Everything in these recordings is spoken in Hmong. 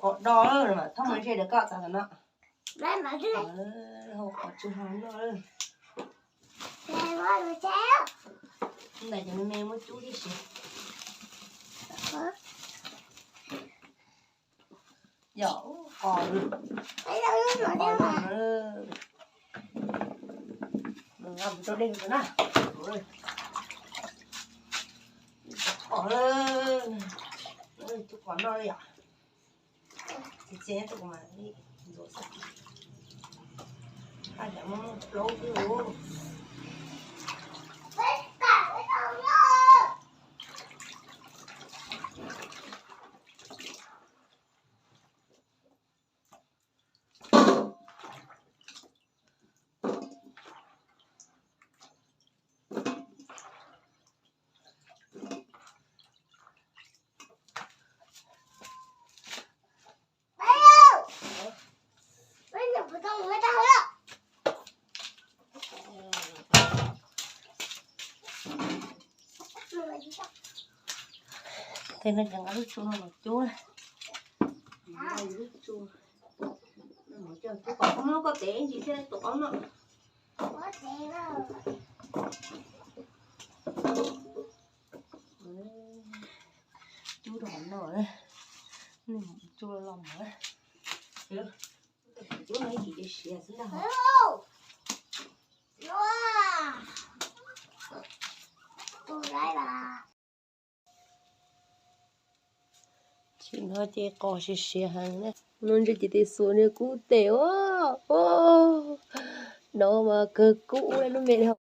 Qos do mas thauj me ntsis rau koj txav tom no. Hau qos tsw ha noj. Ntawm cov me me muab cub tib si. Yog qos, qos no nqa mus rau dej na. Qos, cub qos noj li yom. Txiv txiaj nyob rau kuv mas ntxuav xwb. Haj yam muaj muaj plaub xwb. Tej no ces nqa lub tsua no los cub na. Lub tsua no los cub, cub kom qoob lub koj tev ntsis thiab tus qaub no. Cub rau hauv no, nej cub los mas. Cub no ib chim ces siav xwb ntag. Tsim no ces qos siav siav heev na. No ntshe ces tes xuas nws kub tes os. No mas kawg kub ub lub me dhau.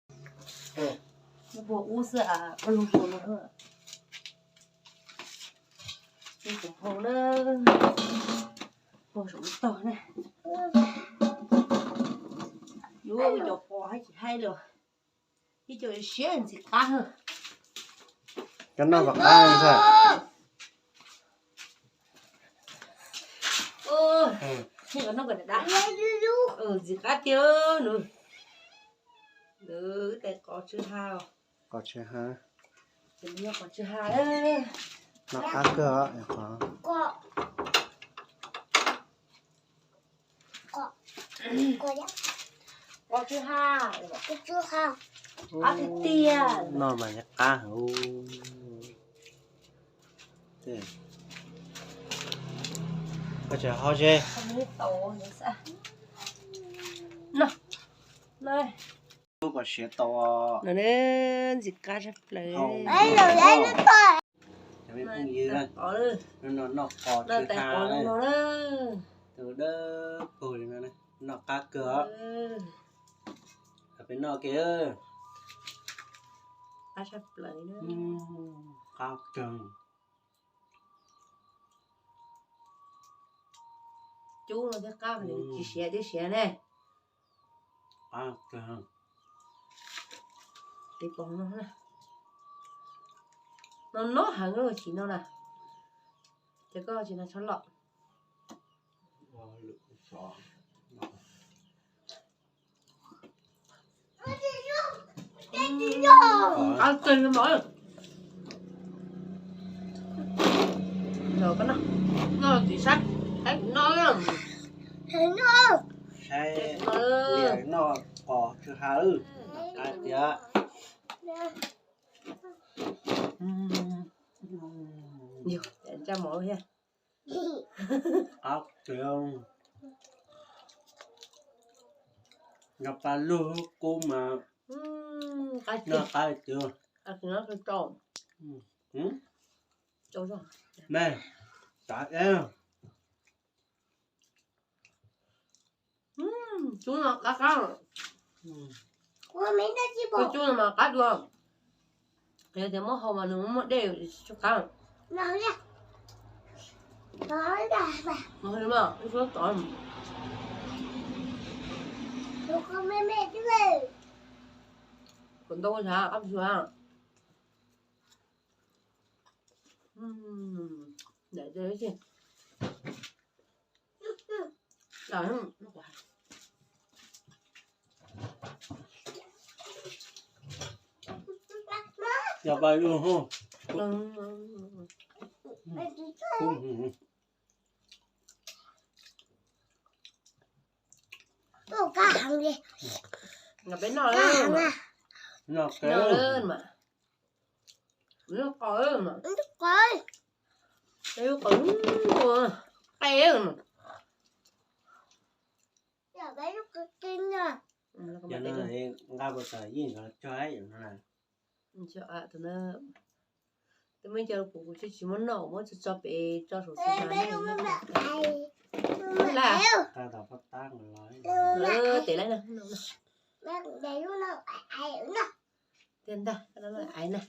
Puag ub xwb a, ua lug tus no. Tus hau na, puag saum lub tog na. Yuav ib co qos hab tsis haib li. Ib co siab ntxim qab. Cov no puas qab ntag? Ntxim qab tiag nws. Tais qos tsw ha. Qos tsw ha. Qos tsw ha. No qab kawg. Qos tsw ha. Qab tiag tiag. No mas qab heev. Koj tseem hau ze. Lub qos siav tau. No ntxim qab tshaj plaws. Cov me phooj ywg, hnub no noj qos tsw ha, tus dawb paug li no, noj qab kawg os. Peb noj ke. Qab kawg. Cub no thiaj qab, tsis siav thiab siav ne. Qab kawg. Tes qos no, no no heev lub tsim no na. Ces koj tsis na tshab lom. Qab kawg no mas. Noj tim saib, saib kuv noj. Saib liam noj qos tsw ha lawm. Qab tiag. Yog, ntsaj mov thiab. Qab tiag. Noj qab lug kub mas noj qab tiag. Me, tav eb. Cub no qab qab. Cub no mas qab dua. Yog tias muab hau mas nws muaj muaj dej tsis qab. Ntau tod. Kuv ntau tod qab tsuag. Yog pais lug. Peb noj lawm mas, noj qos lawm mas, qe lawm mas. Nqa puas tas yeej cog no na. Twb muaj cov kuv kuv tsis tsis muab noj, muab tso tso pem tso saum xis mas. Tes lawm na. Tiag ntag, aiv na.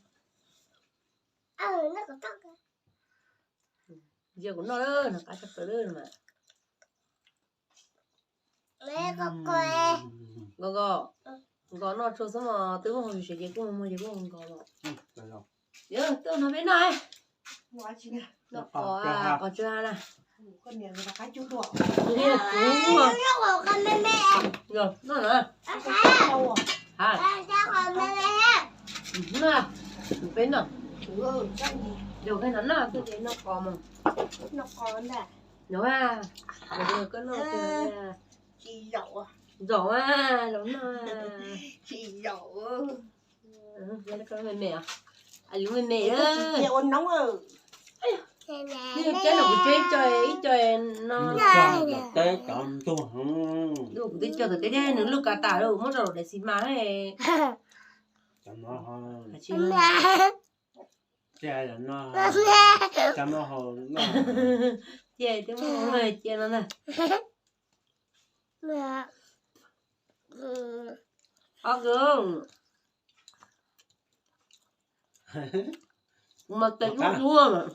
Yog kuv noj lawm no qab tshaj plaws lawm mas. Nkos, nkos, nkos noj tsuag xwb mas twb muaj hauv siav ces kuj muag ces kuj muag nkos los. Yog tuaj no peb noj. Noj qos, qos tsuag na. Kuv, noj na. Peb noj, yog koj noj noj tuaj ces noj qos mas. Yog, koj noj, zaum los noj. Koj me me, lub me me, ua noog. Ib co no kuv teb co ib co no. Teb cov ntug, kuv twb co thaum teb thiab nws lub kav tas lawm muab rau daim xis mas. Cov no, cov no, cia twb muab cia no ntag. Ob kawg. Kuv mas tes lub duab mas,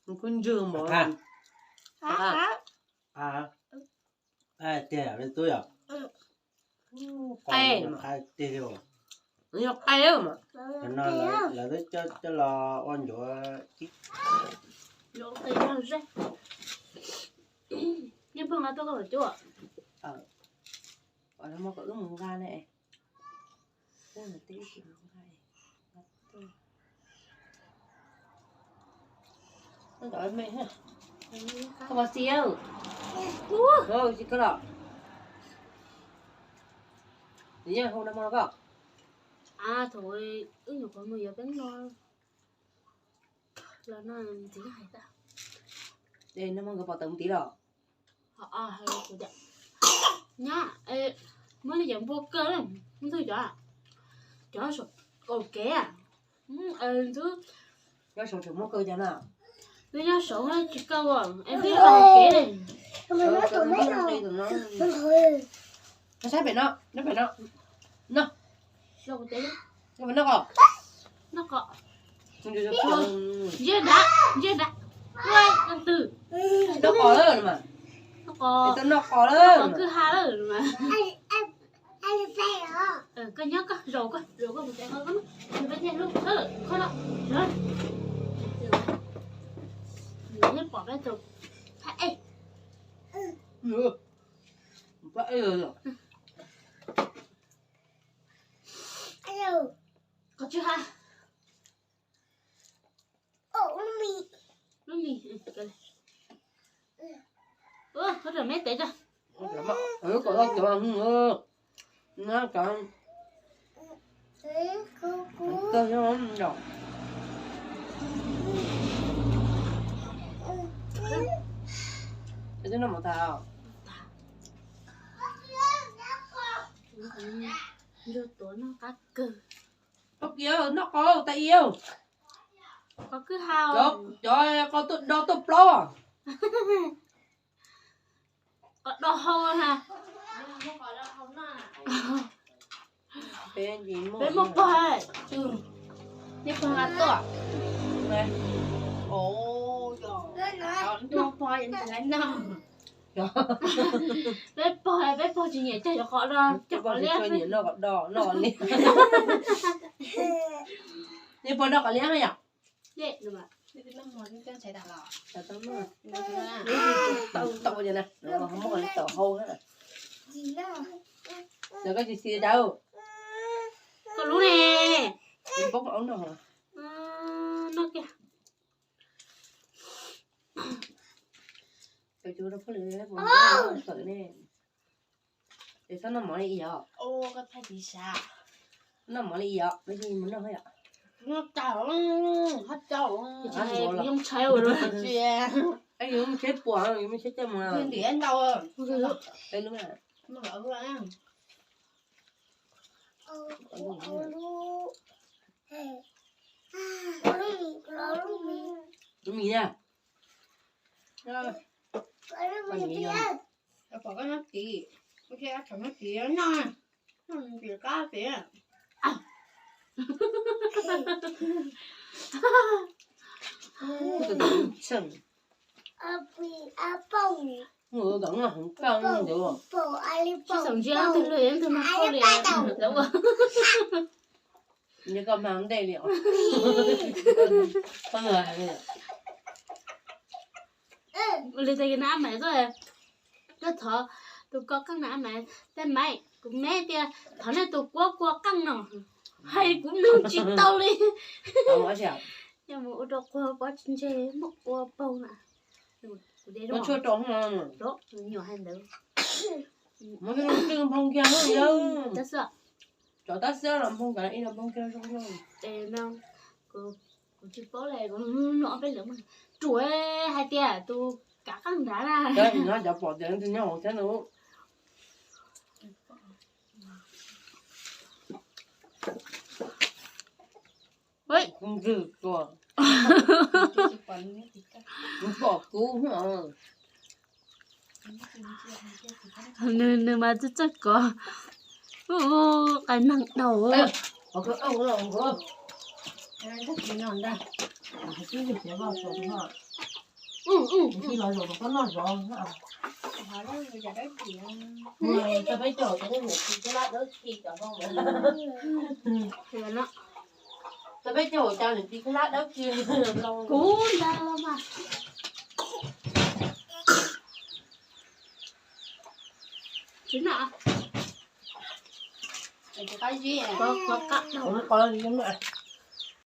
kuv ntswg mas. Tiag, me tub yog qe, qe tiag li. Yog qe mas, no lawv twb coj los ua ncuav. Yeej pog nqa tuaj koj los cuab. Muab kom wb mus nqa ne. Koj pov xi, tsis koj los. Nws yeej hu no mog koj. A, thaum wb nyuam qhuav mus yuav peb no, los no ntxiv hais tag. Es no mog nkawd pom tawm mus tid los. Nyab, muab li cov npua kaw, muab ntug cov, cov saum kev. Ntxub, nyob saum tseem muab kaw cov na. Nyob saum tsis kaw es twb kaw kev. Saib pem no, nyob pem no. No, noj qos. Noj qos. Ntsiag nrad, ntsiag nrad. Noj qos lawm mas. Noj qos, noj qos lawm, noj qos kwj ha lawm mas. Koj nyob koj zaum koj zaum koj mus tsev koj, peb thiaj lub khawb koj no. Nws pom peb tau thaj ej. Qos tsis ha. Lub mis, koj rau meb tev tso. Kom cov, na cov, koj noj mov tas. Ntsuag tuav noj qab kawg. Tau kiag noj qos tas i. Qos kwj ha. Cov qos tuaj do tuaj plaub. Qos do hau na. Peb muaj pog, peb pog nqa tuaj. Muaj pog nqa noj. Peb pog, peb pog tsis nyiam cog cov qos do, cog qos liab. Nyiam noj qos do, noj qos liab. Nej pog noj qos liab yom? Tau, tau, tau hau. Lawv koj tsis xis cas. Koj lub ne. Poob aub noj. Noj kiag. Tawm cov rau phob lwm, tawm ne. Es txhob noj mov li yom. Noj mov li yom, mus noj yom. Yooj tsheb puas, yooj tsheb coj mus. Lub mis na. Pom koj nyob tid, ua tsaum nyob tid noj, noj qab tid. Tseem, tseem ntsia twg luag ntug no pau li lawv ua. Nws koj mas ntej li os. Ua li tas na Maiv, koj thov tus kua qeej na Maiv, tas Maiv kuv me tias thov nej tus kua kua qeej no, hais kuv mloog tsis tau li. Yog mus ua rau qua pob tsis ntseg muab qua paug na. Kuv de rau tshuaj rau, nyuam hais ntawd. Npoo kiag yawg. Tab xwb, cov tab xwb los npoo kiag, ib los npoo kiag zoo. Es no, kuv tsis paub li, kuv nug ob peb lwm, ruam hais tias tus kav qeej nrad na. Cov no cov pom tias nws nyob hauv thiab no. Nws, nws mas txawj txawj kov. Ua qai neeg dhau. Tau peb caug cov niam txiv khaub hlab dawb kiag los. Kuv ntag los mas. Tsis na. Qab zib, qab qab.